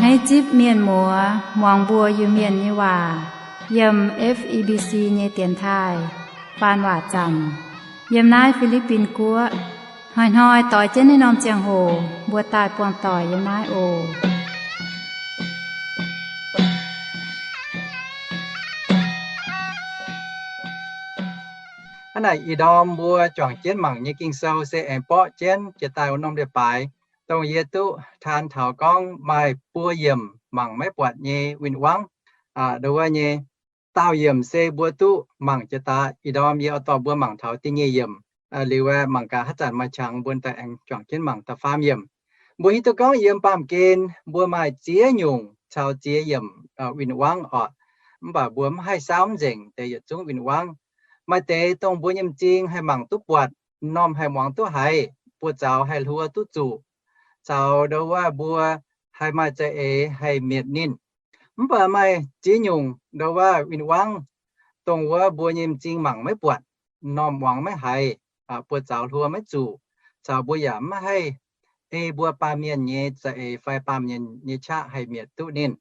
Naaiv zipv mienh muoz muangx mbuo Iu-Mienh nyei waac yiem F E B C nyei dienx taaih faan waac zaamc yiem naaiv Fi^li^bin Guoqv. Hnoi-hnoi doix jienv naaiv norm ziangh hoc mbuo daaih buangh doic yiem naaiv oc. Hnangv naaic ih ndorm mbuo juangc jienv mangc nyei Ging-Sou se aengx borqv jienv jiex daaih wuov norm leiz-baaix, dongh yie duqv taan taux gorngv maaih buo yiemc mangc maiv buatc nyei win-wangv. Ndo wuov nyei daauh yiemc se mbuo duqv mangc jiex daaih. Ih ndorm yie oix dorh mbuo mangc taux da'nyeic yiemc. Liuz aeqv, mangc gaax haaix zanc maaih qangx mbuo daaih aengx juangc jienv mangc da'faam yiemc. Mbuo hiuv duqv gorngv yiem baamh gen mbuo maaih ziex nyungc caux ziex yiemc win-wangv oc. Mv baac mbuo mv haih saauv nzengc deix yietc zungv win-wangv. Maaih deix dongh mbuo nyei m'zing haih mangc duqv buatc, m'normh haih muangx duqv haiz, buoz-zaux haih hluo duqv zuqc, caux ndo wuov mbuo haih maaih za'eix haih mietc ninh. Mv baac maaih ziex nyungc ndo wuov win-wangv, dongh wuov mbuo nyei m'zing mangc maiv buatc, m'normh muangx maiv haiz, buoz-zaux hluo maiv zuqc, caux mbuo yaac mv haih ei mbuo baamh mienh nyei za'eix fai baamh mienh nyei qaqv haih mietc duqv ninh.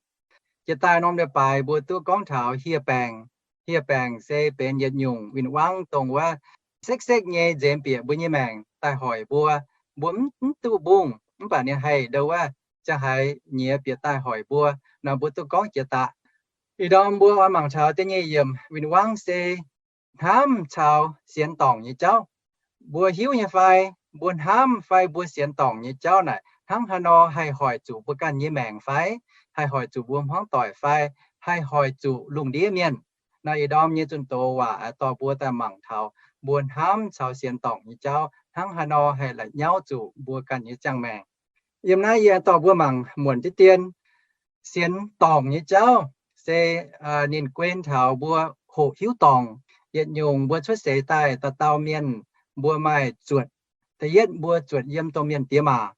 Jiex daaih norm leiz-baaix mbuo duqv gorngv taux hieh baengc. Hieh baengc se benx yietc nyungc win-wangv dongh wuov sekv-sekv nyei nzemx bieqc mbuo nyei maengc daaih hoic mbuo. Mbuo mv duqv mbungh, mv baac ninh haih ndo wuov ziangh haaix nyiex bieqc daaih hoic mbuo. Nor mbuo duqv gorngv jiex daaih. Ih ndorm mbuo oix mangc taux da'nyeic yiemc win-wangv se hnamv caux sienx dorngc nyei jauv. Mbuo hiuv nyei fai? Mbuo hnamv fai mbuo sienx dorngc nyei jauv naaic hnangv haaix nor haih hoic zuqc mbuo ganh nyei maengc fai? Haih hoic zuqc mbuo hmuangv doic fai? Haih hoic zuqc lungh ndiev mienh? Nor ih ndorm nyei zunh doz waac dorh mbuo daaih mangc taux mbuo hnamv caux sienx dorngc nyei jauv hnangv haaix nor haih la'nyauv zuqc mbuo ganh nyei ziangh maengc. Yiem naaiv yie dorh mbuo mangc muonc diqv dien. Sienx dorngc nyei jauv se ninh guen taux mbuo hoqc hiuv dorngc. Yietc nyungc mbuo cuotv seix daaih dauh dauh mienh mbuo maaih zuotc. Da'yietv mbuo zuotc yiem domh mienh diex maac.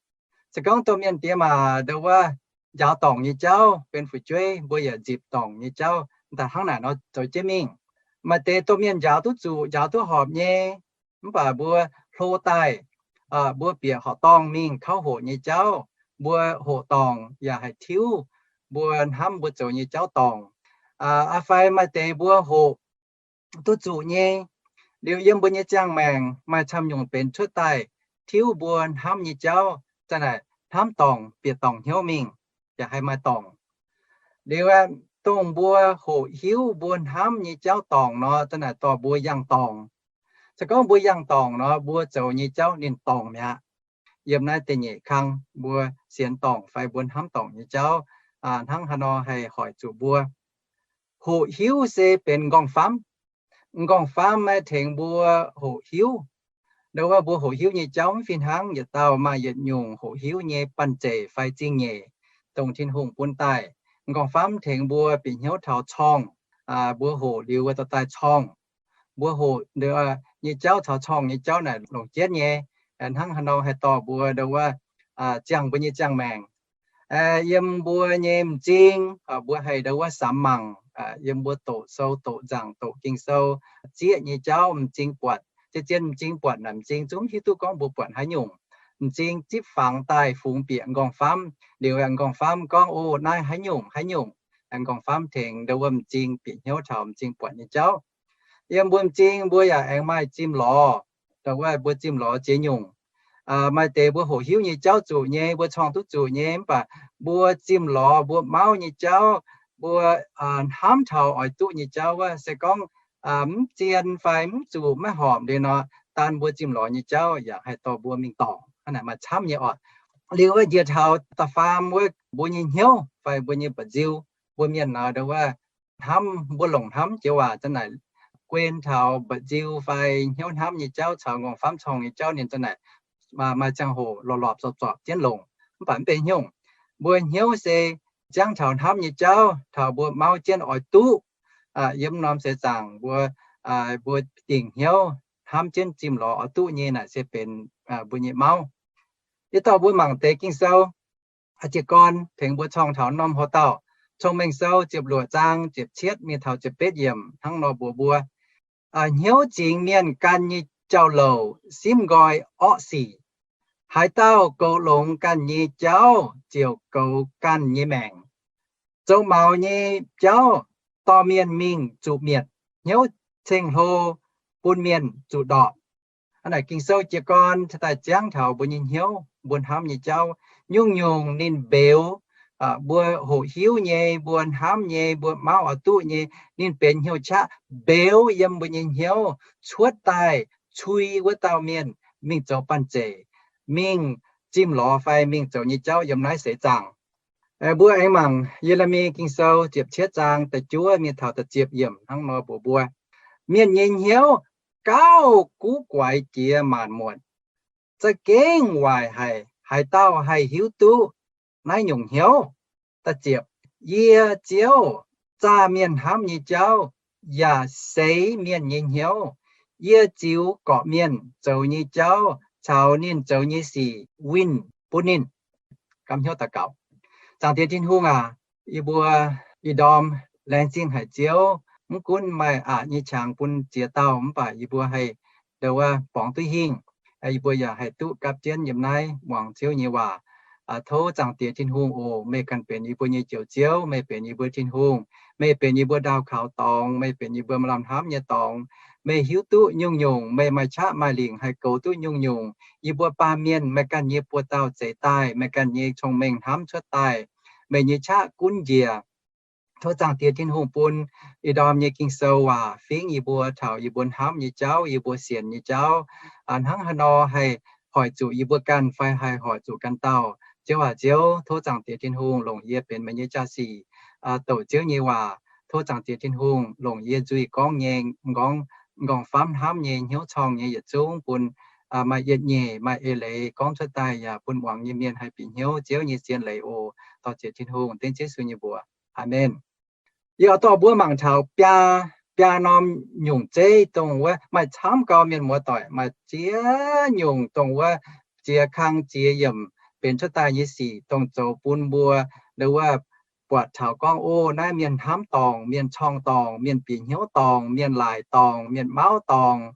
Se gorngv domh mienh diex maac ndo wuov njaaux dorngc nyei jauv benx fu'jueiv, mbuo yaac nzipc dorngc nyei jauv daaih hnangv naaic nor zoux jienv mingh. Maaih deix domh mienh njaaux duqv zuqc, njaaux duqv horpc nyei, mv baac mbuo hlo daaih, mbuo bieqc horqc dorngh mingh kauv hoqc nyei jauv, mbuo hoqc dorngc yaac haih tiuv mbuo hnamv mbuo zoux nyei jauv dorngc. Aa fai maaih deix mbuo hoqc duqv zuqc nyei, liuz yiem mbuo nyei ziangh maengc maaih camv nyungc benx cuotv daaih tiuv mbuo hnamv nyei jauv, za'naaic hnamv dorngc bieqc dorngc hnyouv mingh, yaac haih maaih dorngc. Liuz aeqv, dongh mbuo hoqc hiuv mbuo hnamv nyei jauv dorngc nor, za'naaic dorh mbuo yangh dorngc. Se gorngv mbuo yangh dorngc nor, mbuo zoux nyei jauv ninh dorngc mi'aqv. Yiem naaiv da'nyeic kang mbuo sienx dorngc fai mbuo hnamv dorngc nyei jauv hnangv haaix nor haih hoic zuqc mbuo. Hoqc hiuv se benx m'nqorngv-famv. M'nqorngv-famv maiv tengx mbuo hoqc hiuv. Ndo wuov mbuo hoqc hiuv nyei jauv mv fih hnangv. Yietc dauh maaih yietc nyungc hoqc hiuv nyei banh zeic fai zingh nyeic, dongh Tin-Hungh bun daaih. M'nqorngv-famv tengx mbuo bieqc hnyouv taux corngh. Mbuo hoqc liuz wuov dorh daaih corngh. Mbuo hoqc nyei jauv caux corngh nyei jauv naaic longc jienv nyei. Hnangv haaix nor haih dorh mbuo ndo wuov ziangh mbuo nyei ziangh maengc. Yiem mbuo nyei m'zing, mbuo haih ndo wuov samx mangc, yiem mbuo doqc sou, doqc nzaangc, doqc Ging-Sou, zieqv nyei jauv m'zing buatc. Zien-zien m'zing buatc naaic m'zing zungv hiuv duqv gorngv mbuo buatc haaix nyungc. M'zing zipv fangx daaih fungx bieqc m'nqorngv-famv. Liuz m'nqorngv-famv gorngv, O, naaiv haaix nyungc, haaix nyungc. M'nqorngv-famv tengx ndo wuov m'zing bieqc hnyouv taux m'zing buatc nyei jauv. Yiem mbuo m'zing mbuo yaac aengx maaih zimh lorz. Ndo wuov mbuo zimh lorz ziex nyungc. Maaih deix mbuo hoqc hiuv nyei jauv zuqc nyei, mbuo corngh duqv zuqc nyei, mv baac mbuo zimh lorz mbuo mauv nyei jauv, mbuo hnamv taux oix duqv nyei jauv wuov, se gorngv mv zien fai mv zuqc maiv horpc liuz nor, daan mbuo zimh lorz nyei jauv yaac haih dorh mbuo mingh dorngc. Hnangv naaic maaih camv nyei oc. Liuz wuov njiec taux da'faam wuov, mbuo nyei hnyouv fai mbuo nyei mba'nziu. Mbuo mienh nor ndo wuov hnamv, mbuo longc hnamv joux waac za'naaic guen taux mba'nziu fai hnyouv hnamv nyei jauv caux m'nqorngv-famv corngh nyei jauv ninh za'naaic maaih ziangh hoc lorpc lorpc zorpc zorpc jienv longc. Mv baac mv benx haaix nyungc. Mbuo hnyouv se jangv taux hnamv nyei jauv, taux mbuo mauv jienv oix duqv. Yiem norm seix zaangc mbuo, mbuo dingc hnyouv hnamv jienv zimh lorz oix duqv nyei naaic se benx mbuo nyei mauv. Yie dorh mbuo mangc deix Ging-Sou jiez gorn tengx mbuo corngh taux norm hoc-dauh. Cong-Mengh Sou ziepc luoqc zaang ziepc cietv mingh taux ziepc betv yiemc hnangv nor mbuox mbuo, Hnyouv zingx mienh gan nyei jauv-louc simv nqoi orqv sic. Haaix dauh goux longx ganh nyei jauv ziouc goux ganh nyei maengc. Zoux maux nyei jauv dorh mienh mingh zuqc mietc, hnyouv ceng-hlo bun mienh zuqc ndorpc. Hnangv naaic Ging-Sou jiez gorn daaih ziangv taux mbuo nyei hnyouv, mbuo hnamv nyei jauv, nyungc-nyungc ninh mbeux, mbuo hoqc hiuv nyei, mbuo hnamv nyei, mbuo mauv oix duqv nyei, ninh benx hnyouv qaqv mbeux yiem mbuo nyei hnyouv cuotv daaih cui wuov dauh mienh mingh zoux banh zeic, mingh zimh lorz fai mingh zoux nyei jauv yiem naaiv seix zaangc. Mbuo aengx mangc Ye^le^mi Ging-Sou ziepc cietv zaang da'juov mingh taux da'ziepc yiemc hnangv nor mbuox mbuo, mienh nyei hnyouv gauh guv guaix jiex maanc muotc, za'gengh waaic haic. Haaix dauh haih hiuv duqv naaiv nyungc hnyouv? Yie, Ziouv, zaah mienh hnamv nyei jauv yaac seix mienh nyei hnyouv. Yie ziux gorqv-mienh zoux nyei jauv caux ninh zoux nyei sic winh bun ninh. Gamh hnyouv daux gaux. Zaangc Diex Tin-Hungh aac, yie mbuo ih ndorm laengz zingh haic Ziouv, mv gunv maaih aqc nyei qangx bun ziex dauh mv baac yie mbuo haih ndo wuov borngz duqv hingh, yie mbuo yaac haih duqv gapv jienv yiem naaiv muangx Ziouv nyei waac. Tov Zaangc Diex Tin-Hungh oc, meih ganh benx yie mbuo nyei Njoux Ziouv, meih benx yie mbuo Tin-Hungh, meih benx yie mbuo ndaauh kaux dorngx, meih benx yie mbuo maaih lamh hnamv nyei dorngx. Meih hiuv duqv nyungc-nyungc, meih maaih qaqv maaih lingc haih goux duqv nyungc-nyungc. Yie mbuo baamh mienh meih ganh nyei buoz-dauh zeix daaih, meih ganh nyei cong-mengh hnamv cuotv daaih, meih nyei qaqv gunv njiec. Tov Zaangc Diex Tin-Hungh bun ih ndorm nyei Ging-Sou waac fingv yie mbuo taux yie mbuo hnamv nyei jauv, yie mbuo sienx nyei jauv, hnangv haaix nor haih hoic zuqc yie mbuo ganh fai haih hoic zuqc ganh dauh. Ziouv aac Ziouv, tov Zaangc Diex Tin-Hungh longc yie benx meih nyei jaa-sic douc Ziouv nyei waac. Tov Zaangc Diex Tin-Hungh longc yie nzuih gorngv nyei m'nqorngv, m'nqorngv famv hnamv nyei, hnyouv corngh nyei yietc zungv bun maaih yietc nyeic, maaih eix leiz gorngv cuotv daaih yaac bun muangx nyei mienh haih bieqc hnyouv Ziouv nyei zien leiz oc. Dorh ziec Tin-Hungh dengv Yesu nyei mbuox. Aamen. Yie oix dorh mbuo mangc taux biaa, biaa norm nyungc zeiv, dongh wuov maaih camv gau, mienh muoz-doic, maaih ziex nyungc dongh wuov ziex kang ziex yiemc benx cuotv daaih nyei sic, dongh zoux bun mbuo ndo wuov buatc taux gorngv, o, naaiv mienh hnamv dorngc, mienh corngh dorngc, mienh bieqc hnyouv dorngc, mienh laaic dorngc, mienh mauv dorngc.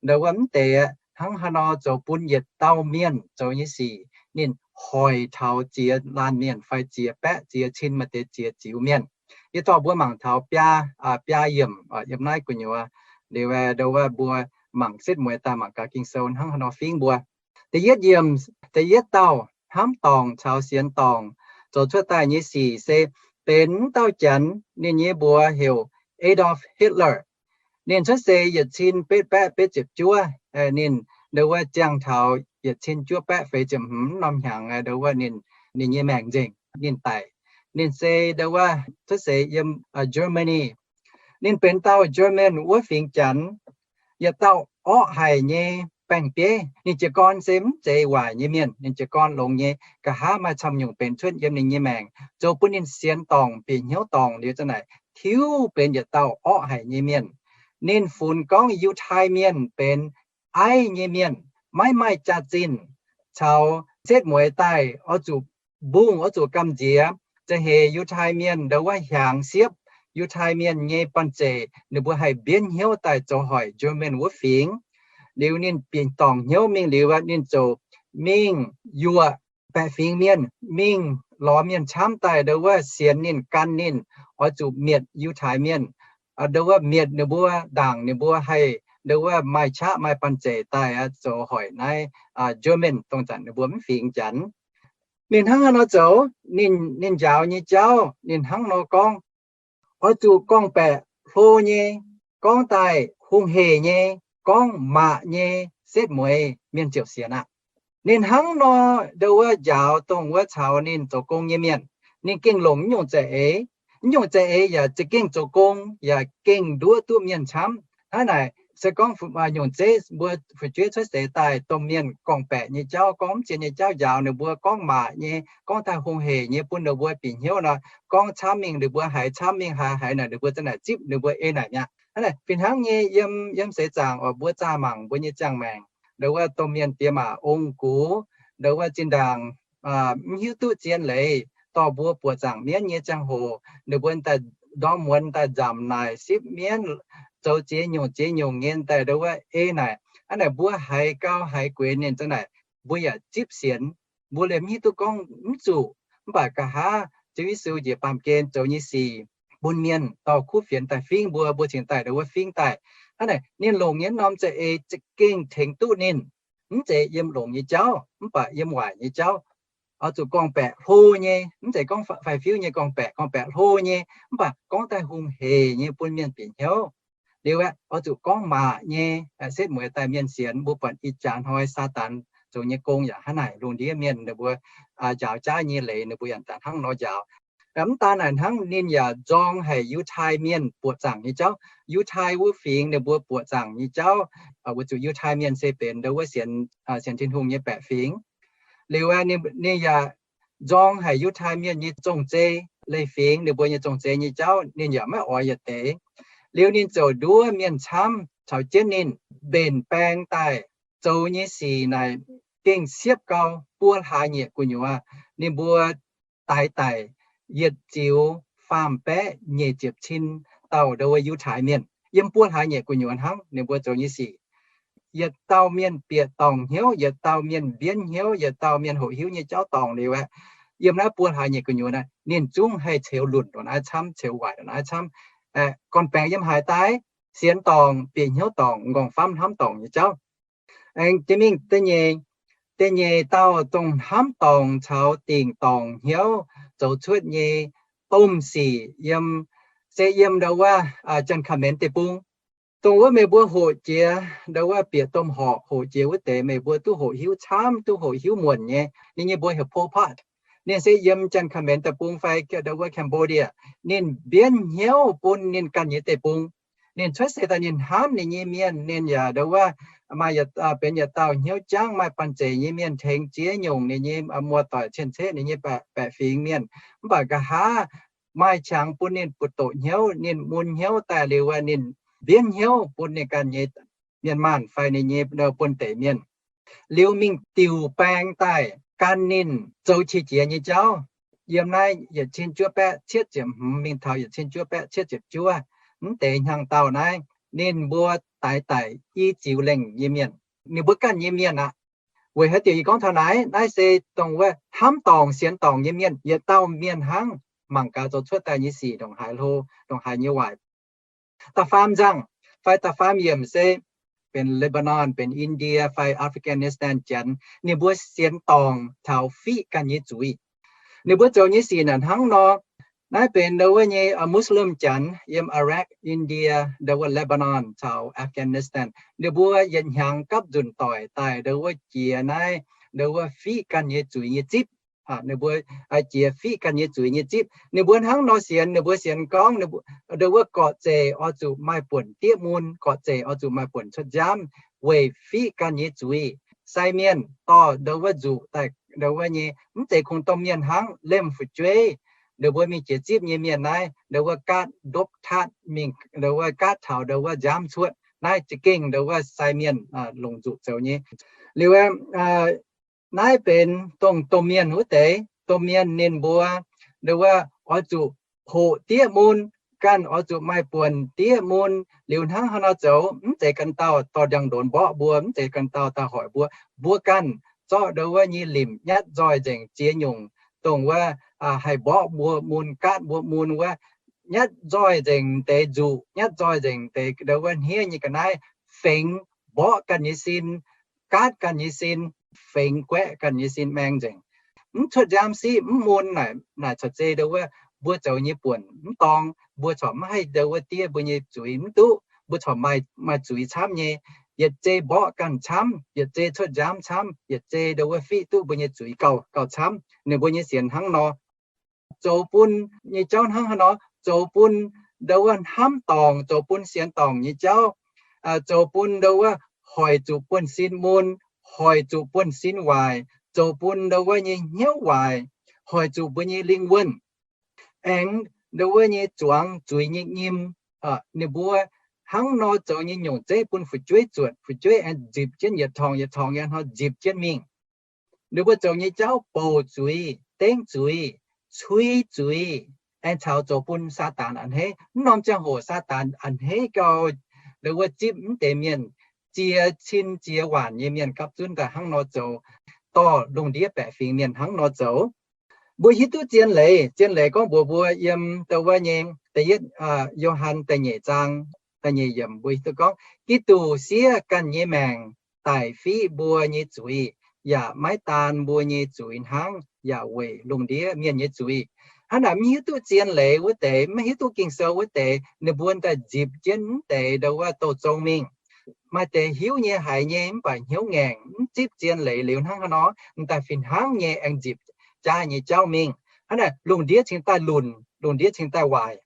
Ndo wuov mv deix hnangv haaix nor zoux bun yietc dauh mienh zoux nyei sic ninh hoic taux ziex laanh mienh fai ziex baeqv ziex cin maaih deix ziex ziux mienh. Yie dorh mbuo mangc taux biaa, biaa yiemc yiem naaiv gu'nyuoz. Liuz ndo wuov mbuo mangc setv mueiz daaih mangc gaax Ging-Sou hnangv haaix nor fingv mbuo. Da'yietv yiemc, da'yietv dauh hnamv dorngc caux sienx dorngc zoux cuotv daaih nyei sic se benx dauh Janx, ninh nyei mbuox heuc Adolf Hitler. Ninh cuotv seix yietc cin betv baeqv betv ziepc juov. Ninh ndo wuov ziangh taux yietc cin juov baeqv feix ziepc hmz norm hnyangx ndo wuov ninh, ninh nyei maengc nzengc, ninh daic. Ninh se ndo wuov cuotv seix yiem Germany. Ninh benx dauh German wuov fingx Janx, yietc dauh orqv haic nyei baeng-bieiv. Ninh jiez gorn se mv zeiz waaic nyei mienh. Ninh jiez gorn longx nyei, nqa'haav maaih camv nyungc benx cuotv yiem ninh nyei maengc, zoux bun ninh sienx dorngc, bieqc hnyouv dorngc liuz za'naaic tiuv benx yietc dauh orqv haic nyei mienh. Ninh funx gorngv Yiutai Mienh benx aiv nyei mienh, maiv maaih jaax-zinh caux setv mueiz daaih oix zuqc mbungh, oix zuqc gamh nziex. Za'heix Yiutai Mienh ndo wuov hiaangx siepv, Yiutai Mienh nyei banh zeic ninh mbuo haih mbienv hnyouv daaih zoux hoic German wuov fingx. Liuz ninh bieqc dorngc hnyouv mingh liuz, ninh ziouc mingh yuoqc baeqc fingx mienh, mingh lorz mienh camv daaih ndo wuov sienx ninh, gan ninh, oix zuqc mietc Yiutai Mienh, ndo wuov mietc ninh mbuo ndaangc ninh mbuo haih ndo wuov maaih qaqv maaih banh zeic daaih zoux hoic naaiv German dongh zanc ninh mbuo mv fingx Janx. Ninh hnangv haaix nor zoux? Ninh, ninh njaaux nyei jauv ninh hnangv nor gorngv, oix zuqc gorngv-baeqc hlo nyei, gorngv daaih hungh heic nyei, gorngv maac nyei setv mueiz mienh ziouc sienx aqv. Ninh hnangv nor ndo wuov njaaux dongh wuov caux ninh zoux gong nyei mienh. Ninh gengh longc nyungc za'eix, nyungc za'eix yaac za'gengh zoux gong, yaac gengh nduov duqv mienh camv. Hnangv naaic se gorngv nyungc zeiv mbuo fu'jueiv cuotv seix daaih domh mienh gorngv-baeqc nyei jauv, gorngv mv zien nyei jauv, njaaux ninh mbuo gorngv maac nyei, gorngv daaih hungh heic nyei bun ninh mbuo bieqc hnyouv nor, gorngv camv mingh ninh mbuo haiz camv, mingh haiz haiz naaic ninh mbuo za'naaic zipv ninh mbuo ei naaic mi'aqv. Hnangv naaic fih hnangv nyei yiem, yiem seix zaangc oc, mbuo zaah mangc mbuo nyei ziangh maengc, ndo wuov domh mienh diex maac ong-gux, ndo wuov zinh ndaangc mv hiuv duqv zien leiz, dorh mbuo buoqc zaangc mienv nyei ziangh hoc ninh mbuo daaih ndorm muonz daaih nzamc naaic sipv mienv, zoux ziex nyungc ziex nyungc nyei daaih ndo wuov ei naaic. Hnangv naaic mbuo haiz gau haiz gueix ninh za'naaic mbuo yaac zipv sienx. Mbuo liemh hiuv duqv gorngv mv zuqc, mv baac nqa'haav Ziouv Yesu njiec baamh gen zoux nyei sic bun mienh dorh kuv fienx daaih fingx mbuo, mbuo cingx daaih ndongc wuov fingx daaih. Hnangv naaic ninh longc nyei norm za'eix za'gengh tengx duqv ninh. Mv zeiz yiem longc nyei jauv, mv baac yiem waaic nyei jauv. Oix zuqc gorngv-baeqc hlo nyei, mv zeiz gorngv faix-fiuv nyei gorngv-baeqc, gorngv-baeqc hlo nyei, mv baac gorngv daaih hungh heic nyei bun mienh bieqc hnyouv. Liuz aeqv, oix zuqc gorngv maac nyei, setv mueiz daaih mienh sienx. Mbuo buatc ih jaax hnoi Saadaan zoux nyei gong yaac hnangv naaic, lungh ndiev mienh ninh mbuo njaaux jaav nyei leiz ninh mbuo yaac daaih hnangv nor njaaux. Mv daan naaic hnangv, ninh yaac nzorng haic Yiutai Mienh buoqc zaangc nyei jauv. Yiutai wuov fingx ninh mbuo buoqc zaangc nyei jauv, weic zuqc Yiutai Mienh se benx ndau wuov sienx, sienx Tin-Hungh nyei baeqc fingx. Liuz ninh yaac nzorng haic Yiutai Mienh nyei zong-zei, leiz-fingx ninh mbuo nyei zong-zei nyei jauv ninh yaac maiv oix yietc deix. Liuz ninh ziouc nduov mienh camv caux jienv ninh mbenc baeng daaih. Zoux nyei sic naaic gengh siepv gau, buo hlaax nyieqc gu'nyuoz ninh mbuo daix daic yietc ziux faam baeqv nyeic ziepc cin dauh ndau wuov Yiutai Mienh. Yiem buo hlaax nyieqc gu'nyuoz hnangv ninh mbuo zoux nyei sic. Yietc dauh mienh bieqc dorngc hnyouv, yietc dauh mienh mbienv hnyouv, yietc dauh mienh hoqc hiuv nyei jauv dorngc liuz aeqv, yiem naaiv buo hlaax nyieqc gu'nyuoz naaic ninh zungv haih ceux lunc ndongc naaiv camv, ceux waaic ndongc naaiv camv. Gorn-baengx yiem haaix daaih, sienx dorngc, bieqc hnyouv dorngc, m'nqorngv famv hnamv dorngc nyei jauv. Aengx jiex mingh da'nyeic, da'nyeic dauh dongh hnamv dorngc caux dingc dorngc hnyouv zoux cuotv nyei domh sic yiem, se yiem ndau wuov Janx-Ka'menx deic-bung. Dongh wuov meih mbuo hoqc jiex ndau wuov bieqc domh horqc hoqc jiex wuov deix, meih mbuo duqv hoqc hiuv camv, duqv hoqc hiuv muonc nyei. Ninh nyei mbuox heuc Pol Pot. Ninh se yiem Janx-Ka'menx deic-bung fai ndau wuov Cambodia. Ninh mbienv hnyouv bun ninh ganh nyei deic-bung. Ninh cuotv seix daaih ninh hnamv ninh nyei mienh, ninh yaac ndau wuov maaih benx yietc dauh hnyouv jangv, maaih banh zeic nyei mienh tengx ziex nyungc ninh nyei muoz-doic, cien-ceqv, ninh nyei baeqc fingx mienh. Mv baac nqa'haav maaih qangx bun ninh buoz-ndoqv hnyouv, ninh mun hnyouv daaih liuz, ninh mbienv hnyouv bun ninh ganh nyei mienh maanh fai ninh nyei buonv-deic mienh. Liuz mingh diuc baeng daaih gan ninh zoux qiex jiez nyei jauv. Yiem naaiv yietc cin juov baeqv cietv ziepc hmz mingh taux yietc cin juov baeqv cietv ziepc juov, mv deix hnyangx-daauh naaiv ninh mbuo daix daic i ziux lengh nyei mienh, ninh mbuo ganh nyei mienh aqv. Weic haaix diuc yie gorngv taux naaiv? Naaiv se dongh wuov hnamv dorngc sienx dorngc nyei mienh yietc dauh mienh hnangv mangc gaax zoux cuotv daaih nyei sic ndongc haaix hlo, ndongc haaix nyei waaic. Da'faam nzangc fai da'faam yiemc se benx Lebanon, benx India fai Afghanistan Janx, ninh mbuo sienx dorngc taux fiqv ganh nyei zuiz. Ninh mbuo zoux nyei sic naaic hnangv nor. Naaiv benx ndau wuov nyei Muslim Janx yiem Iraq, India, ndau wuov Lebanon caux Afghanistan. Ninh mbuo yietc hnyangx gapv nzunc doic daaih ndau wuov jiex naaiv ndau wuov fiqv ganh nyei zuiz nyei zipv. Ninh mbuo jiex fiqv ganh nyei zuiz nyei zipv. Ninh mbuo hnangv nor sienx, ninh mbuo sienx gorngv ndau wuov gorqv-zeic oix zuqc maaih buonc diev mun, gorqv-zeic oix zuqc maaih buonc cuotv nziaamv weic fiqv ganh nyei zuiz. Sai mienh dorh ndau wuov nzuqc daaih ndau wuov nyei, mv zeiz kungx domh mienh hnangv, liemh fu'jueiv ndau wuov mingh jiex zipv nyei mienh naaiv ndau wuov gaatv ndopv tatv mingh ndau wuov gaatv taux ndau wuov nziaamv cuotv. Naaiv za'gengh ndau wuov sai mienh longc nzuqc zoux nyei. Liuz naaiv benx dongh domh mienh wuov deix. Domh mienh ninh mbuo ndau wuov oix zuqc hoqc diev mun, ganh oix zuqc maaih buonc diev mun. Liuz hnangv haaix nor zoux, mv zeiz ganh dauh dorh ndiangx-ndonx mborqv mbuo, mv zeiz ganh dauh daaih hoic mbuo. Mbuo ganh zorqv ndau wuov nyei limc nyatv nzoih nzengc ziex nyungc, dongh wuov haih mborqv mbuo mun, gaatv mbuo mun wuov, nyatv nzoih nzengc deix nzuqc, nyatv nzoih nzengc deix ndau wuov hniev nyei ga'naaiv, fengx mborqv ganh nyei sin, gaatv ganh nyei sin, fengx guaeqv ganh nyei sin maeng nzengc. Mv cuotv nziaamv siqv mv mun naaic, naaic corc zeiz ndau wuov mbuo zoux nyei buonc mv dorng. Mbuo corc mv haih ndau wuov diev mbuo nyei zuiz mv duqv. Mbuo corc maaih zuiz camv nyei. Yietc zei mborqv ganh camv, yietc zei cuotv nziaamv camv, yietc zei ndau wuov fiqv duqv mbuo nyei zuiz gauh, gauh camv. Ninh mbuo nyei sienx hnangv nor. Zoux bun nyei jauv hnangv haaix nor? Zoux bun ndau wuov hnamv dorngc, zoux bun sienx dorngc nyei jauv, zoux bun ndau wuov hoic zuqc buonv-sin mun, hoic zuqc buonv-sin waaic, zoux bun ndau wuov nyei hnyouv waaic, hoic zuqc mbuo nyei lingh wuonh, aengx ndau wuov nyei zuangx zuiz nyei nyim. Ninh mbuo hnangv nor zoux nyei nyungc zeiv bun fu'jueiv zuotc, fu'jueiv aengx nzipc jienv yietc torngx yietc torngx nyei hnoi nzipc jienv mingh. Ninh mbuo zoux nyei jauv bouc zuiz, dengv zuiz, cui zuiz, aengx caux zoux bun Saadaan a'hneiv. Mv norm ziangh hoc Saadaan a'hneiv gau ndau wuov zipv mv deix mienh, ziex cin ziex waanc nyei mienh gapv zunv daaih hnangv nor zoux. dorh lungh ndiev baeqc fingx mienh hnangv nor zoux. Mbuo hiuv duqv zien leiz. Zien leiz gorngv mbuox mbuo yiem da'wuov nyei da'yietv Yo^han da'nyeic zaang da'nyeic yiemc, mbuo hiuv duqv gorngv, Giduc siev ganh nyei maengc daic fiqv mbuo nyei zuiz, yaac maiv daan mbuo nyei zuiz hnangv, yaac weic lungh ndiev mienh nyei zuiz. Hnangv naaic mv hiuv duqv zien leiz wuov deix, maiv hiuv duqv Ging-Sou wuov deix, ninh mbuo daaih nzipc jienv mv deix ndau wuov douh zong mingh. Maaih deix hiuv nyei haiz nyei mv baac hnyouv ngaengc, mv zipv zien leiz liuz hnangv haaix nor, m'daaih fih hnangv nyei aengx nzipc jaav nyei jauv mingh. Hnangv naaic lungh ndiev cingx daaih lunc, lungh ndiev cingx daaih waaic.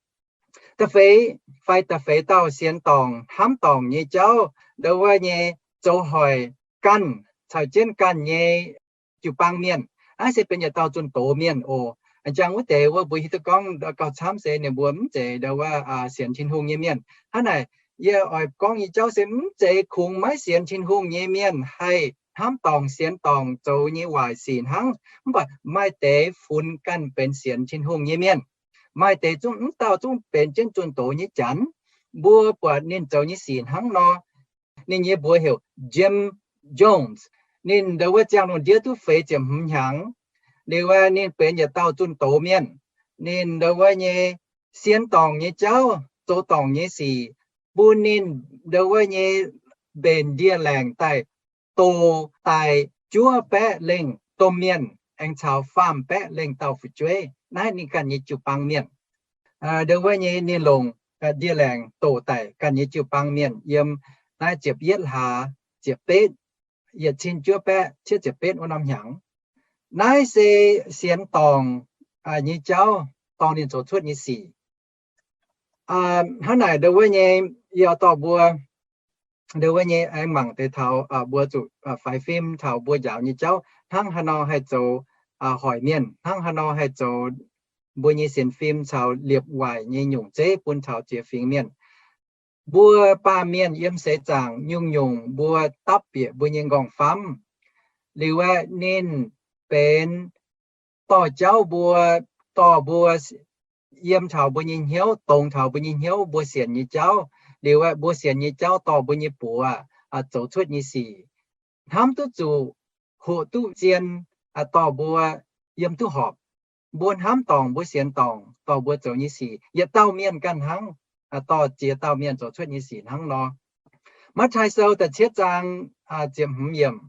Da'feix fai da'feix dauh sienx dorngc, hnamv dorngc nyei jauv, ndau wuov nyei zoux hoic ganh caux jienv ganh nyei jiu-baang mienh. Naaiv se benx yietc dauh zunh doz mienh oc. A'jang wuov deix wuov mbuo hiuv duqv gorngv gauh camv se ninh mbuo mv zeiz ndau wuov sienx Tin-Hungh nyei mienh. Hnangv naaic yie oix gorngv nyei jauv se mv zeiz kungx maiv sienx Tin-Hungh nyei mienh haih hnamv dorngc sienx dorngc zoux nyei waaic sic hnangv. Mv baac maaih deix funx ganh benx sienx Tin-Hungh nyei mienh. Maaih deix zungv mv dauh zungv benx jienv zunh doz nyei janx. Mbuo buatc ninh zoux nyei sic hnangv nor. Ninh nyei mbuox heuc Jim Jones. Ninh ndau wuov ziangh lungh ndiev duqv feix ziepc hmz hnyangx. Liuz ninh benx yietc dauh zunh doz mienh. Ninh ndau wuov nyei sienx dorngc nyei jauv, zoux dorngc nyei sic, bun ninh ndau wuov nyei mbenc ndie-laengc daaih doh daaih juov baeqv lengh domh mienh aengx caux faam baeqv lengh dauh fu'jueiv. Naaiv ninh ganh nyei jiu-baang mienh. Ndau wuov nyei ninh longc ndie-laengc doh daic ganh nyei jiu-baang mienh yiem naaiv ziepc yietv hlaax ziepc betv, yietc cin juov baeqv cietv ziepc betv wuov norm hnyangx. Naaiv se sienx dorngc nyei jauv, dorh ninh zoux cuotv nyei sic. Hnangv naaic ndau wuov nyei, yie dorh mbuo ndau wuov nyei aengx mangc deix taux mbuo zuqc faix fim taux mbuo njaaux nyei jauv hnangv haaix nor haih zoux hoic mienh, hnangv haaix nor haih zoux mbuo nyei sienx fim caux liepc waaic nyei nyungc zeiv bun taux ziex fingx mienh. Mbuo baamh mienh yiem seix zaangc nyungc-nyungc mbuo dapv bieqc mbuo nyei nqorngv-famv. Liuz aeqv, ninh benx dorh jauv mbuo, dorh mbuo yiem taux mbuo nyei hnyouv, dongz taux mbuo nyei hnyouv, mbuo sienx nyei jauv. Liuz aeqv, mbuo sienx nyei jauv dorh mbuo nyei buoz zoux cuotv nyei sic. Hnamv duqv zuqc, hoqc duqv zien, dorh mbuo yiem duqv horpc. Mbuo hnamv dorngc, mbuo sienx dorngc, dorh mbuo zoux nyei sic, yietc dauh mienh ganh hnangv, dorh ziex dauh mienh zoux cuotv nyei sic hnangv nor. Matv^taai Sou da'cietv zaang ziepc hmz yiemc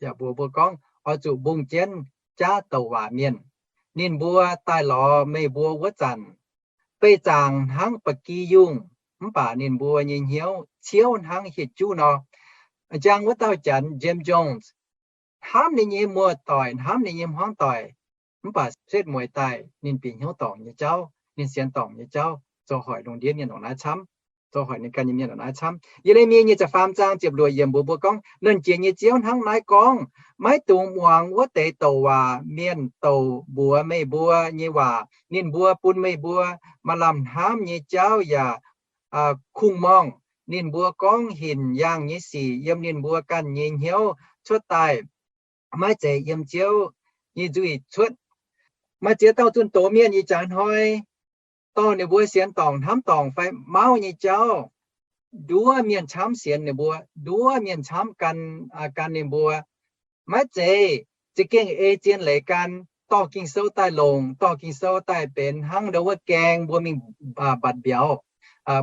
yaac mbuox mbuo gorngv, oix zuqc mbungh jienv jaav douc waac mienh. Ninh mbuo daaih lorz meih mbuo wuov zanc, beih zaangc hnangv ba'gi yungh, mv baac ninh mbuo nyei hnyouv ciouv hnangv hieh juv nor. Njang wuov dauh janx Jim Jones, hnamv ninh nyei muoz-doic, hnamv ninh nyei hmuangv-doic, mv baac setv mueiz daaih ninh bieqc hnyouv dorngc nyei jauv, ninh sienx dorngc nyei jauv, zoux hoic lungh ndiev mienh ndongc naaiv camv, zoux hoic ninh ganh nyei mienh ndongc naaiv camv. Ye^le^mi nyei ziepc faam zaang ziepc luoqc yiemc mbuox mbuo gorngv, Nernh Jiex nyei Ziouv hnangv naaiv gorngv, maiv dungx muangx wuov deix douc waac mienh douc mbuox meih mbuo nyei waac. Ninh mbuo bun meih mbuo maaih lamh hnamv nyei jauv yaac kungx-morngh. Ninh mbuo gorngv hinc yaangh nyei sic yiem ninh mbuo ganh nyei hnyouv cuotv daaih, maiv zeiz yiem Ziouv nyei nzuih cuotv. Maaih ziex dauh zunh doz mienh ih jaax hnoi dorh ninh mbuo sienx dorngc hnamv dorngc fai mauv nyei jauv, nduov mienh camv sienx ninh mbuo, nduov mienh camv gan, gan ninh mbuo. Maiv zeiz, za'gengh ei zien leiz gan, dorh Ging-Sou daaih longc, dorh Ging-Sou daaih benx hnangv ndau wuov gaeng mbuo mingh mbatc mbiauz.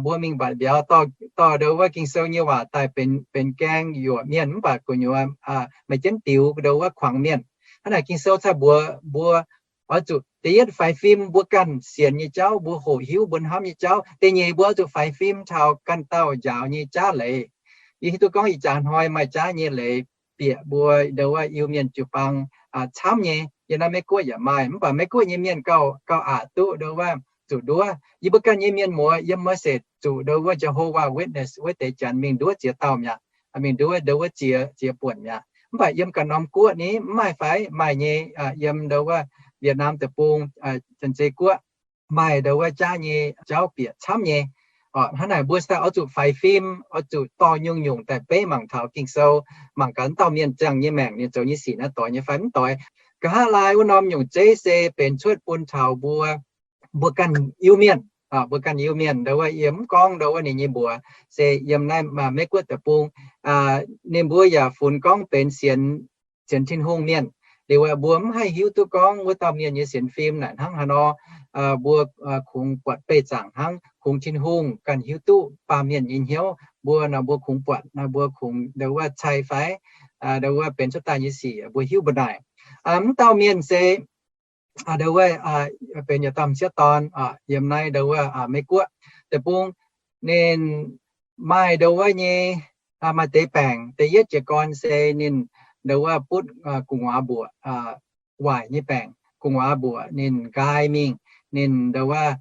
Mbuo mingh mbatc mbiauz, dorh ndau wuov Ging-Sou nyei waac daaih benx gaeng yuoqc mienh, mv baac gu'nyuoz maaih jienv diux ndau wuov kuangx mienh. Hnangv naaic Ging-Sou cai mbuox mbuo oix zuqc da'yietv faix fim mbuo ganh sienx nyei jauv, mbuo hoqc hiuv mbuo hnamv nyei jauv. Da'nyeic mbuo oix zuqc faix fim taux ganh dauh njaaux nyei jaav leiz. Yie hiuv duqv gorngv ih jaax hnoi maaih jaav nyei leiz bieqc mbuo ndau wuov Iu-Mienh jiu-baang camv nyei. Yiem naaiv Meiv-Guoqv yaac maaih, mv baac Meiv-Guoqv nyei mienh gauh, gauh aqc duqv ndau wuov zuqc nduov. Yie mbuo ganh nyei mienh muoz yiem Merced zuqc ndau wuov Jehovah Witness wuov deix janx mingh nduov ziex dauh mi'aqv, mingh nduov ndau wuov ziex, ziex buonc mi'aqv. Mv baac yiem ganh norm guoqv ni mv maaih fai? Maaih nyei. Yiem ndau wuov Vietnam Deic-Bung, Janx-Zei Guoqv maaih ndau wuov jaav nyei jauv bieqc camv nyei. Hnangv naaic mbuo se daaih oix zuqc faix fim, oix zuqc dorh nyungc-nyungc daaih beiv mangc taux Ging-Sou, mangc gaax dauh mienh ziangh nyei maengc ninh zoux nyei sic naaiv doix nyei fai mv doix. Nqa'haav laai wuov norm nyungc zeiv se benx cuotv bun taux mbuo, mbuo ganh Iu-Mienh, mbuo ganh Iu-Mienh ndau wuov yie mv gorngv ndau wuov ninh nyei mbuox, se yiem naaiv Meiv-Guoqv Deic-Bung. Ninh mbuo yaac funx gorngv benx sienx sienx Tin-Hungh mienh. Liuz mbuo mv haih hiuv duqv gorngv wuov dauh mienh nyei sienx fim naaic hnangv haaix nor. Mbuo kungx buatc beih zaangc hnangv, kungx Tin-Hungh ganh hiuv duqv baamh mienh nyei hnyouv. Mbuo nor mbuo kungx buatc, mbuo kungx ndo wuov cai fai ndo wuov benx cuotv daaih nyei sic mbuo hiuv mbu'naaic. Mv dauh mienh se ndo wuov benx yietc dauh m'sieqv dorn yiem naaiv ndo wuov Meiv-Guoqv deic-bung. Ninh maaih ndo wuov nyei maaih deix baengc. Da'yietv jiez gorn se ninh ndo wuov butv gu'nguaaz mbuoqc, waaic nyei baengc, gu'nguaaz mbuoqc ninh nqaai mingh. Ninh ndo wuov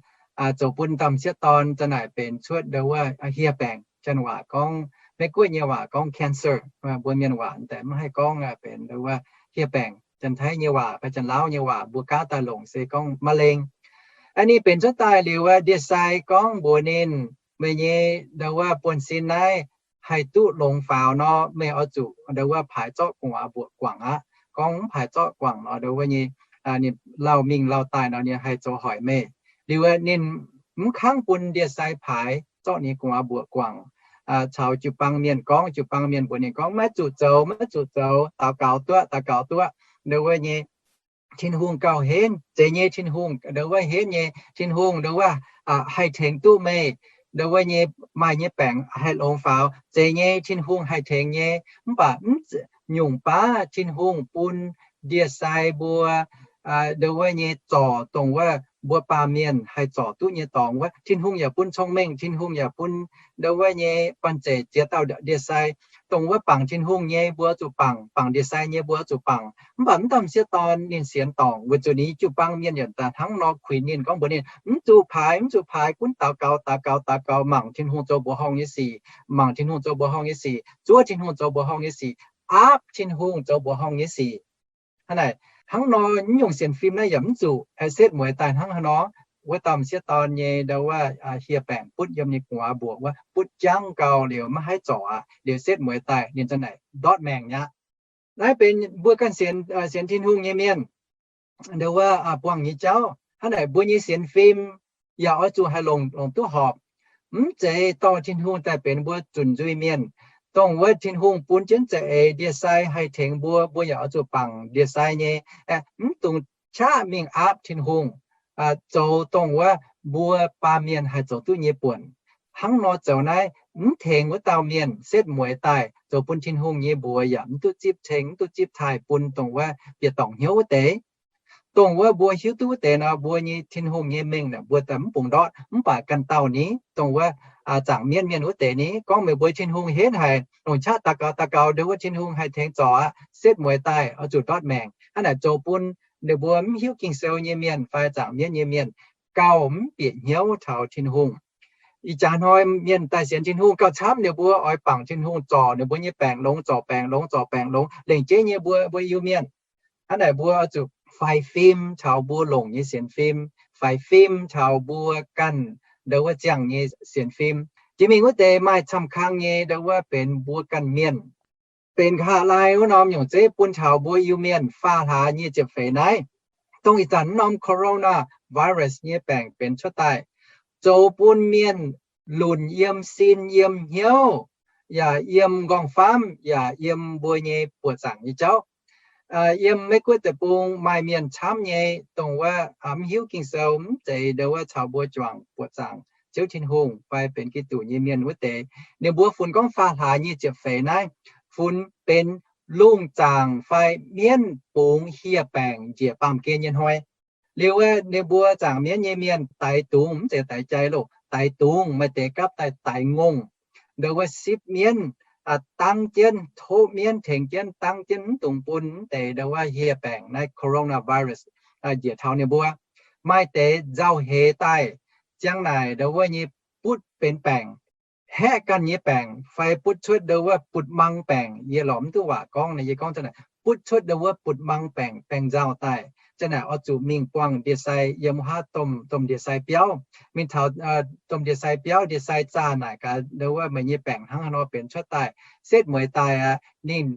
zoux bun dauh m'sieqv dorn za'naaic benx cuotv ndo wuov hieh baengc. Janx waac gorngv, Meiv-Guoqv nyei waac gorngv cancer, mbuo mienh waac daaih mv haih gorngv benx ndo wuov hieh baengc. Janx-Taiv nyei waac fai Janx-Lauv nyei waac mbuo gaav daaih longc se gorngv มะเร็ง. Aa, ninh benx cuotv daaih liuz ndie-sai gorngv mbuox ninh, meih nyei ndo wuov buonv-sin naaiv haih duqv longx faaux nor, meih oix zuqc ndo wuov paaix zorqv gu'nguaaz mbuoqc guangc aqv. Gorngv mv paaix zorqv guangc nor ndo wuov nyei, ninh lauh mingh lauh daaih nor ninh haih zoux hoic meih. Liuz ninh mv kangv bun ndie-sai paaix zorqv ninh gu'nguaaz mbuoqc guangc, caux jiu-baang mienh gorngv, jiu-baang mienh mbuox ninh gorngv, maiv zuqc zoux, maiv zuqc zoux, daux gaux duqv, daux gaux duqv. Ndo wuov nyei Tin-Hungh gauh henv, zeiz nyei Tin-Hungh ndo wuov henv nyei, Tin-Hungh ndo wuov haih tengx duqv meih. Ndo wuov nyei maaih nyei baengc haih longx faaux, zeiz nyei Tin-Hungh haih tengx nyei. Mv baac mv nyungc baav Tin-Hungh bun ndie-sai mbuo ndo wuov nyei zorc dongh wuov mbuo baamh mienh haih zorc duqv nyei dorngx wuov. Tin-Hungh yaac bun cong-mengh, Tin-Hungh yaac bun ndo wuov nyei banh zeic ziex dauh ndie-sai. Dongh wuov bangc Tin-Hungh nyei mbuo zuqc bangc, bangc ndie-sai nyei mbuo zuqc bangc. Mv baac mv dauh m'sieqv dorn ninh sienx dorngc weic zuqc ninh jiu-baang mienh yaac daaih hnangv nor kuinx ninh gorngv mbuox ninh, mv zuqc paaix, mv zuqc paaix, gunv daux gaux, daux gaux, daux gaux, mangc Tin-Hungh zoux mbuoqc horngh nyei sic, mangc Tin-Hungh zoux mbuoqc horngh nyei siqc, zuov Tin-Hungh zoux mbuoqc horngh nyei sic, aapv Tin-Hungh zoux mbuoqc horngh nyei sic. Hnangv naaic, hnangv nor nyungc sienx fim naaiv yaac mv zuqc, setv mueiz daaih hnangv haaix nor. Wuov dauh m'sieqv dorn nyei ndo wuov hieh baengc butv yiem nyei gu'nguaaz mbuoqc wuov butv jangv gau liuz maiv haih zorc aqv. Liuz setv mueiz daaih ninh za'naaic ndortv maengc nyei aqv. Naaiv benx mbuo ganh sienx, sienx Tin-Hungh nyei mienh ndo wuov buangh nyei jauv. Hnangv naaic mbuo nyei sienx fim yaac oix zuqc haih longc, longc duqv horpc. Mv zeiz dorh Tin-Hungh daaih benx mbuo zunc nzuih mienh. Dongh wuov Tin-Hungh bun jienv za'eix ndie-sai haih tengx mbuo, mbuo yaac oix zuqc bangc ndie-sai nyei, mv dungx qaqv mingh aapv Tin-Hungh, zoux dongh wuov mbuo baamh mienh haih zoux duqv nyei buonc. Hnangv nor zoux naaiv mv tengx wuov dauh mienh setv mueiz daaih zoux bun Tin-Hungh nyei mbuox yaac mv duqv zipv ceng, mv duqv zipv taaih bun dongh wuov bieqc dorngc hnyouv wuov deix. Dongh wuov mbuo hiuv duqv wuov deix nor, mbuo nyei Tin-Hungh nyei mengh naaic mbuo daaih mv bungx ndortv. Mv baac ganh dauh ni, dongh wuov zaangc mienv mienh wuov deix ni, gorngv meih mbuo Tin-Hungh henv haic, longc qaqv daux gaux daux gaux ndo wuov Tin-Hungh haih tengx zorc aqv. Setv mueiz daaih oix zuqc ndortv maengc. Hnangv naaic zoux bun ninh mbuo mv hiuv Ging-Sou nyei mienh fai zaangc mienv nyei mienh gauh mv bieqc hnyouv taux Tin-Hungh. Ih jaax hnoi mienh daaih sienx Tin-Hungh gauh camv, ninh mbuo oix bangc Tin-Hungh zorc ninh mbuo nyei baengc longx, zorc baengc longx, zorc baengc longx, lengc jeiv nyei mbuo, mbuo Iu-Mienh. Hnangv naaic mbuo oix zuqc faix fim taux mbuo longc nyei sienx fim, faix fim taux mbuo ganh ndo wuov ziangh nyei sienx fim. Jiex mingh wuov deix maaih camv kang nyei ndo wuov benx mbuo ganh mienh. Benx nqa'haav laai wuov norm nyungc zeiv bun taux mbuo Iu-Mienh faam hlaax nyei ziepc feix naaiv. Dongh ih zanc wuov norm coronavirus nyei baengc benx cuotv daaih, zoux bun mienh lunc yiem sin yiem hnyouv, yaac yiem nqorngv-famv, yaac yiem mbuo nyei buoqc zaangc nyei jauv. Yiem Meiv-Guoqv deic-bung maaih mienh camv nyei, dongh wuov mv hiuv Ging-Sou, mv zeiz ndo wuov caux mbuo juangc buoqc zaangc Ziouv Tin-Hungh fai benx Giduc nyei mienh wuov deix. Ninh mbuo funx gorngv faam hlaax nyei ziepc feix naaiv funx benx lungh zaangc fai mienv bungx hieh baengc njiec baamh gen nyei hnoi. Liuz ninh mbuo zaangc mienv nyei mienh daix dungz, mv zeiz daix jai loh, daix dungz, maaih deix gapv daaih daix ngongh, ndo wuov sipv mienv, dangv jienv, tov mienv tengx jienv dangv jienv, mv dungx bun mv deix ndo wuov hieh baengc naaiv coronavirus njiec taux ninh mbuo. Maaih deix nzauh heix daaih, ziang naaic ndo wuov nyei butv benx baengc, haeqv ganh nyei baengc, fai butv cuotv ndo wuov butv-mang baengc. Yie lorz mv duqv waac gorngv, yie gorngv butv cuotv ndo wuov butv-mang baengc, baengc nzauh daaih, ziang naaic oix zuqc mingh buangh ndie-sai yiem wuov haav domh, domh ndie-sai biauv. Mingh taux domh ndie-sai biauv, ndie-sai zaah naaic gaax ndo wuov meih nyei baengc hnangv haaix nor benx cuotv daaih. Setv mueiz daaih aqv, ninh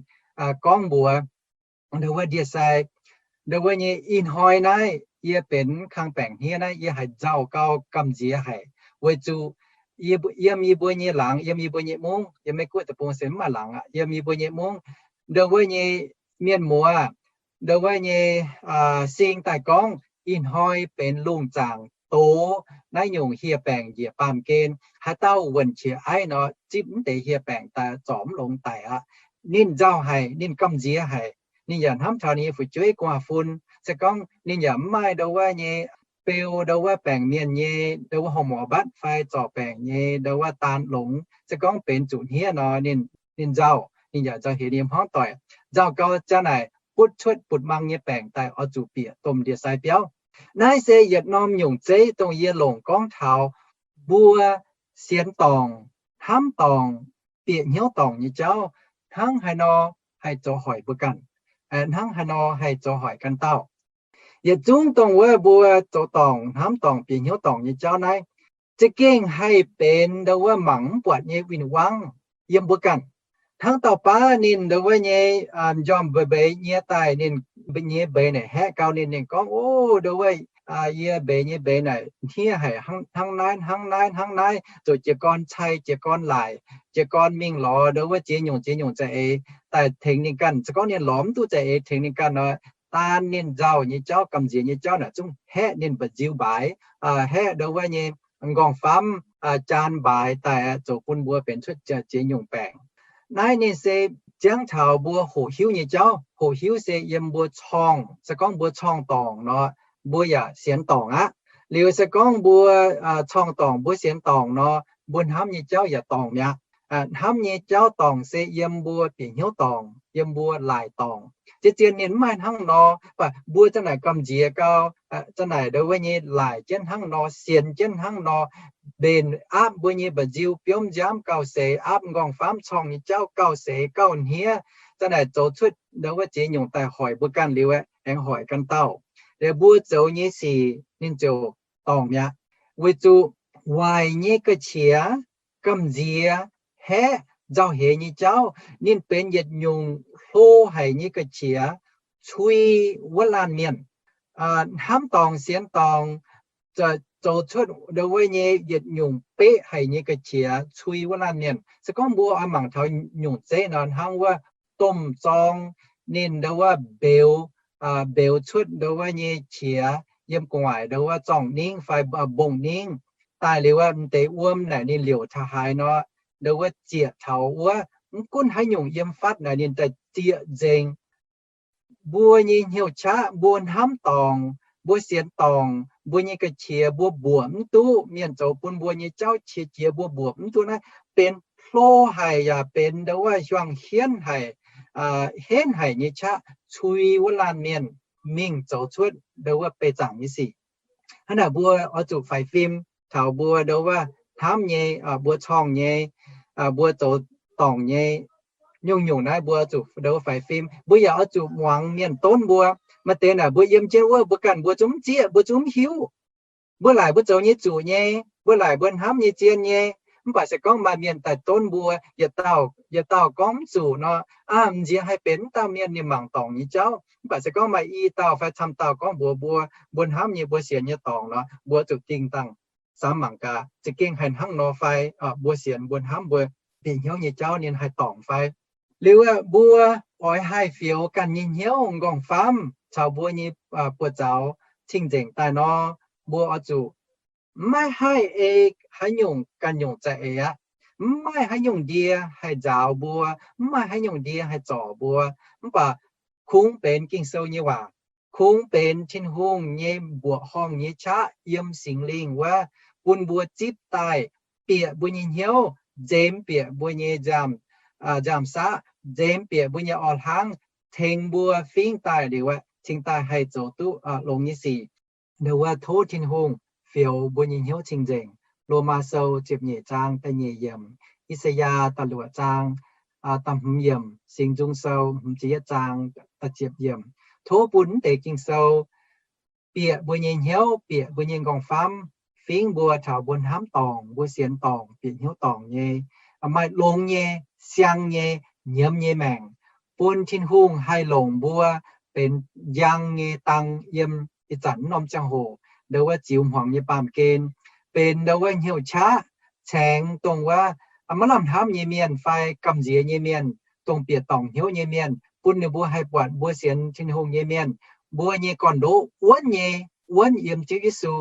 gorngv mbuox ndo wuov ndie-sai, ndo wuov nyei ih hnoi naaiv yie benx kang baengc hniev naaiv yie haiz nzauh gau gamh nziex haic, weic zuqc yiem yie mbuo nyei laangz, yiem yie mbuo nyei mungv, yiem Meiv-Guoqv deic-bung se mv maaih laangz aqv, yiem yie mbuo nyei mungv, ndo wuov nyei mienh muoz, ndo wuov nyei sing daaih gorngv, ih hnoi benx lungh zaangc doz naaiv nyungc hieh baengc njiec baamh gen, haaix dauh wuonc qiex aiv nor, zipv mv deix hieh baengc daaih zorc mv longx daic aqv. Ninh nzauh haic, ninh gamh nziex haic, ninh yaac hnamv taux ninh nyei fu'jueiv gu'nguaaz-fun. Se gorngv ninh yaac mv maaih ndo wuov nyei beu ndo wuov baengc mienh nyei ndo wuov horqc morc mbatv fai zorc baengc nyei ndo wuov daan longx, se gorngv benx zuqc hniev nor, ninh nzauh, ninh yaac nzauh heix ninh nyei hmuangv doic. Nzauh gau ziang naaic butv cuotv butv-mang nyei baengc daaih oix zuqc bieqc domh ndie-sai biauv. Naaiv se yietc norm nyungc zeiv dongh yie longc gorngv taux mbuo sienx dorngc, hnamv dorngc, bieqc hnyouv dorngc nyei jauv hnangv haaix nor haih zoux hoic mbuo ganh, hnangv haaix nor haih zoux hoic ganh dauh. Yietc zungv dongh wuov mbuo zoux dorngc, hnamv dorngc, bieqc hnyouv dorngc nyei jauv naaiv, za'gengh haih benx ndo wuov mangc mv buatc nyei win-wangv yiem mbuo ganh. Hnangv dauh baav ninh ndo wuov nyei njormh mbeix mbeix nyie daaih, ninh nyei mbeix naaic haeqv gau ninh, ninh gorngv, O, ndo wuov, yie mbeix nyei mbeix naaic hniev haic, hnangv naaiv hnangv naaiv hnangv naaiv, zoux jiez gorn cai jiez gorn laaic, jiez gorn mingh lorz ndo wuov ziex nyungc ziex nyungc za'eix daaih tengx ninh ganh. Se gorngv ninh lorz mv duqv za'eix tengx ninh ganh nor, daan ninh nzauh nyei jauv, gamh nziex nyei jauv naaic zungv haeqv ninh mba'nziu mbaaix, haeqv ndo wuov nyei nqorngv-famv jaan mbaaix daaih, zoux bun mbuo benx cuotv ziex nyungc baengc. Naaiv ninh se ziangv taux mbuo hoqc hiuv nyei jauv. Hoqc hiuv se yiem mbuo corngh, se gorngv mbuo corngh dorngc nor, mbuo yaac sienx dorngc aqv. Liuz se gorngv mbuo corngh dorngc mbuo sienx dorngc nor, mbuo hnamv nyei jauv yaac dorngc mi'aqv. Hnamv nyei jauv dorngc se yiem mbuo bieqc hnyouv dorngc, yiem mbuo laaic dorngc. Zien-zien ninh mv maaih hnangv nor, mv baac mbuo za'naaic gamh nziex gau, za'naaic ndo wuov nyei laaic jienv hnangv nor, sienx jienv hnangv nor, mbenc aapv mbuo nyei mba'nziu biomv nziaamv gauh seix, aapv nqorngv-famv corngh nyei jauv gauh seix gauh hniev, za'naaic zoux cuotv ndo wuov ziex nyungc daaih hoic mbuo ganh liuz aengx hoic ganh dauh. Liuz mbuo zoux nyei sic ninh ziouc dorngc mi'aqv. Weic zuqc waaic nyei ga'qiex, gamh nziex, haeqv, nzauh heix nyei jauv, ninh benx yietc nyungc hlo haic nyei ga'qiex cui wuov laanh mienh. Hnamv dorngc sienx dorngc zoux cuotv ndo wuov nyei yietc nyungc beqv haic nyei ga'qiex cui wuov laanh mienh. Se gorngv mbuo oix mangc taux nyungc zeiv nor, hnangv wuov domh zorng ninh ndo wuov mbeux, mbeux cuotv ndo wuov nyei qiex yiem gu'nguaaic ndo wuov zorng-ningv fai mbong-ningv. Daaih liuz wuov m'deix wuom naaic ninh liouc taux haaix nor, ndo wuov zieqc taux wuov, mv gunv haaix nyungc yiem fatv naaic ninh daaih zieqc nzengc. Mbuo nyei hnyouv qaqv, mbuo hnamv dorngc, mbuo sienx dorngc, mbuo nyei ga'qiex mbuo mbuoqc mv duqv, mienh zoux bun mbuo nyei jauv qiex jiez mbuo mbuoqc mv duqv naaiv, benx hlo haic yaac benx ndo wuov hiuang hienv haic, henv haic nyei qaqv cui wuov laanh mienh mingh zoux cuotv ndo wuov beih zaangc nyei sic. Hnangv naaic mbuo oix zuqc faix fim taux mbuo ndo wuov hnamv nyei, mbuo corngh nyei, mbuo zoux dorngc nyei, nyungc-nyungc naaiv mbuo zuqc ndo wuov faix fim. Mbuo yaac oix zuqc muangx mienh donv mbuo. Maaih deix naaic mbuo yiem jienv wuov mbuo ganh mbuo zungv mv zieqv, mbuo zungv mv hiuv. Mbuo laaic mbuo zoux nyei zuqc nyei, mbuo laaic mbuo hnamv nyei zien nyei, mv baac se gorngv maaih mienh daaih donv mbuo, yietc dauh, yietc dauh gorngv mv zuqc nor, aa, m'nziex haih benx mv dauh mienh ninh mangc dorngc nyei jauv. Mv baac se gorngv maaih i dauh fai camv dauh gorngv mbuox mbuo, mbuo hnamv nyei mbuo sienx nyei dorngc nor, mbuo zuqc dingh dangh samx mangc gaax, za'gengh haih hnangv nor fai, mbuo sienx mbuo hnamv mbuo bieqc hnyouv nyei jauv ninh haih dorngc fai. Liuz mbuo oix haih fioux ganh nyei hnyouv nqorngv-famv caux mbuo nyei buoz-zaux cing-nzengc daaih nor, mbuo oix zuqc mv maaih haih ei haaix nyungc ganh nyungc za'eix aqv. Mv maaih haaix nyungc ndie haih nzaaux mbuo, mv maaih haaix nyungc ndie haih zorc mbuo. Mv baac kungx benx Ging-Sou nyei waac, kungx benx Tin-Hungh nyei mbuoqc horngh nyei qaqv yiem Singx Lingh wuov, bun mbuo zipv daaih bieqc mbuo nyei hnyouv, nzemx bieqc mbuo nyei nziaamv-saqv, nzemx bieqc mbuo nyei orn-hlangv, tengx mbuo fingx daaih liuz, cingx daaih haih zoux duqv longx nyei sic. Ndo wuov tov Tin-Hungh fioux mbuo nyei hnyouv cing-nzengc. Lomaa Sou ziepc nyeic zaang da'nyeic yiemc, I^saa^yaa da'luoqc zaang da'hmz yiemc, Singx Nzung Sou hmz ziepc yietv zaang da'ziepc yiemc. Tov bun mv deix Ging-Sou bieqc mbuo nyei hnyouv, bieqc mbuo nyei nqorngv-famv, fingx mbuo taux mbuo hnamv dorngc, mbuo sienx dorngc, bieqc hnyouv dorngc nyei, maaih longx nyei, siang nyei, nyiemz nyei maengc, bun Tin-Hungh haih longc mbuo benx njang nyei dang yiem ih zanc norm ziangh hoc, ndo wuov ziux hmuangx nyei baamh gen, benx ndo wuov hnyouv qaqv caengx dongh wuov maiv lamh hnamv nyei mienh fai gamh nziex nyei mienh, dongh bieqc dorngc hnyouv nyei mienh, bun ninh mbuo haih buatc mbuo sienx Tin-Hungh nyei mienh, mbuo nyei gorn-ndoqv wuonv nyei, wuonv yiem Ziouv Yesu,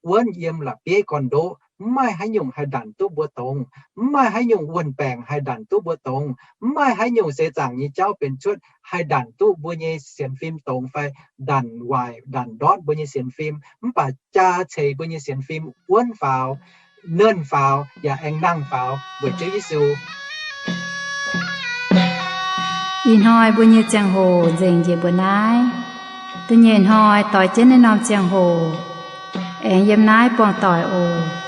wuonv yiem la'bieiv gorn-ndoqv. Mv maaih haaix nyungc haih ndanc duqv mbuo dongz. Mv maaih haaix nyungc wuon-baengc haih ndanc duqv mbuo dongz. Mv maaih haaix nyungc seix zaangc nyei jauv benx cuotv haih ndanc duqv mbuo nyei sienx fim dongz fai ndanc waaic, ndanc ndortv mbuo nyei sienx fim. Mv baac jaa ceix mbuo nyei sienx fim wuonv faaux, nernh faaux, yaac aengx nangh faaux weic Ziouv Yesu. Ih hnoi mbuo nyei ziangh hoc nzengc njiec mbuo naaiv. Da'nyeic hnoi doix jienv naaiv norm ziangh hoc aengx yiem naaiv buangh doic oc.